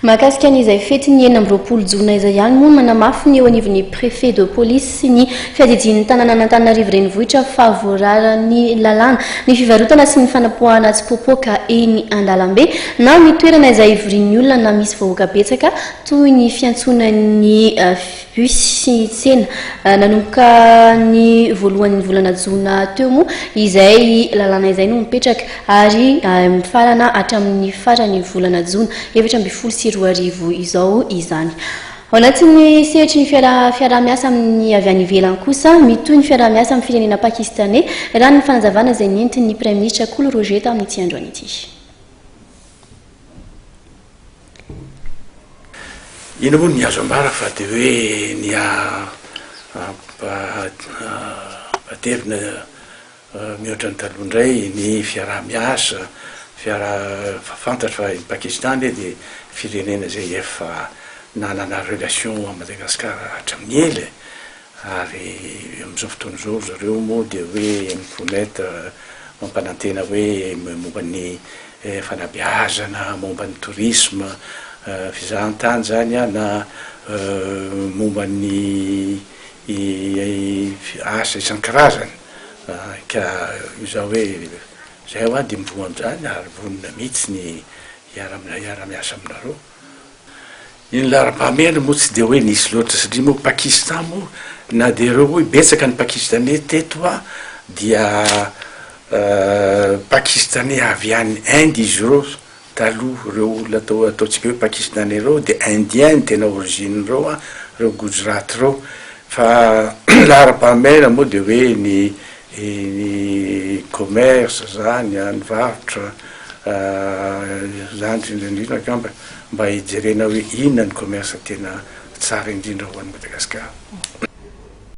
Mahakasika ny izay fetin'ny 26 jona izay ihany moa no manamafy ny eo anivon'ny Préfet de Police sy ny fiadidian'ny tanànan'Antananarivo Renivohitra fa voararan'ny lalàna ny fivarotana sy ny fanapoahana tsipoapoaka eny an-dalambe na ny toerana izay ivorian'ny olona na misy vahoaka betsaka toy ny fiantsonan'ny bus sy ny tsena. Nanomboka ny voalohan'ny volana jona teo moa izay lalàna izay no mipetraka ary mifarana hatramin'ny faran'ny volana jona 2014 izao izany. Ao anatin'ny sehatry ny fiaraha-miasa amin'ny avy any ivelany kosa, mitohy ny fiaraha-miasa amin'ny firenena pakistaney, raha ny fanazavana izay nentin'ny Praiminisitra Kolo Roger tamin'ity androany ity. Inona moa ny azo ambara fa dia hoe ny hampatevina mihoatra ny taloha indray ny fiaraha-miasa, fiaraha, fantatra fa i Pakistan anie dia firenena izay efa nanana relation à Madagascar hatramin'ny ela e, ary amin'izao fotoana izao ry zareo moa dia hoe mi-promettre, mampanantena hoe momba ny fanabeazana, momba ny tourisme, fizahantany izany an, na momba ny asa isan-karazany ka izao hoe izay hoa dia mivoha amin'izany ary vonona mihitsy ny hiara-miasa aminareo. Ny laharam-pahamehana moa tsy dia hoe nisy loatra satria moa Pakistan moa na dia ireo hoe betsaka ny Pakistaney teto a dia Pakistaney avy any Inde izy ireo taloha, ireo olona atao ataontsika hoe Pakistaney ireo dia Indien ny tena origine ireo a, ireo Gujarat ireo fa laharam-pahamehana moa dia hoe ny ny commerce zany a, ny varotra zany indrindra indrindra angamba mba hijerena hoe inona ny commerce tena tsara indrindra ho an'i Madagasikara.